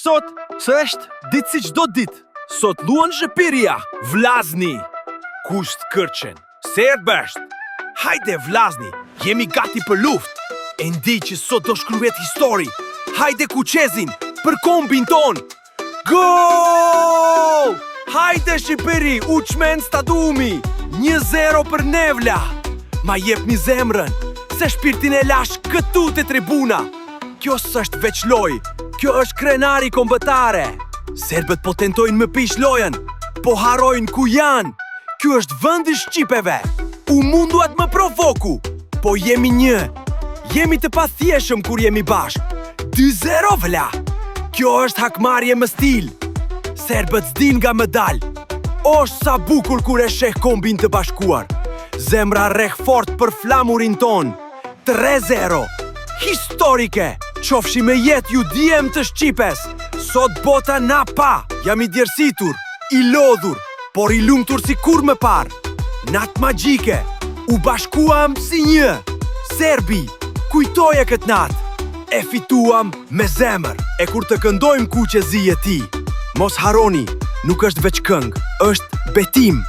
Sot s'është ditë si çdo ditë. Sot luan Shqipëria, Vllazni. Kuqtë kërcejnë, serbët. Hajde Vllazni, jemi gati për luftë. E ndij që sot do shkruhet histori. Hajde kuqezinj, për kombin tonë. Gol! Hajde Shqipëri, u çmend stadiumi. 1-0 për ne vla. Ma jepni zemrën, se shpirtin e lashë këtu te tribuna. Kjo s'është veç lojë, kjo është krenari kombëtare. Serbët po tentojnë me prish lojën, po harrojnë ku janë. Ky është vendi i shqipeve. U munduat me provoku, po jemi një. Jemi të pathyeshëm kur jemi bashkë. 2-0 vla. Kjo është hakmarrje me stil. Serbët s'dinë nga me dal. O sa bukur kur e sheh kombin të bashkuar. Zemra rreh fort për flamurin tonë. 3-0! Historike! Qofshi me jetë ju djem të Shqipes! Sot bota na pa! Jam i djersitur, i lodhur, por i lumtur si kurrë më parë! Natë magjike! U bashkuam si një! Serbi! Kujtoje këtë natë! E fituam me zemër! E kur të këndojmë kuq e zi je ti! Mos harroni, nuk është veç këngë, është betim!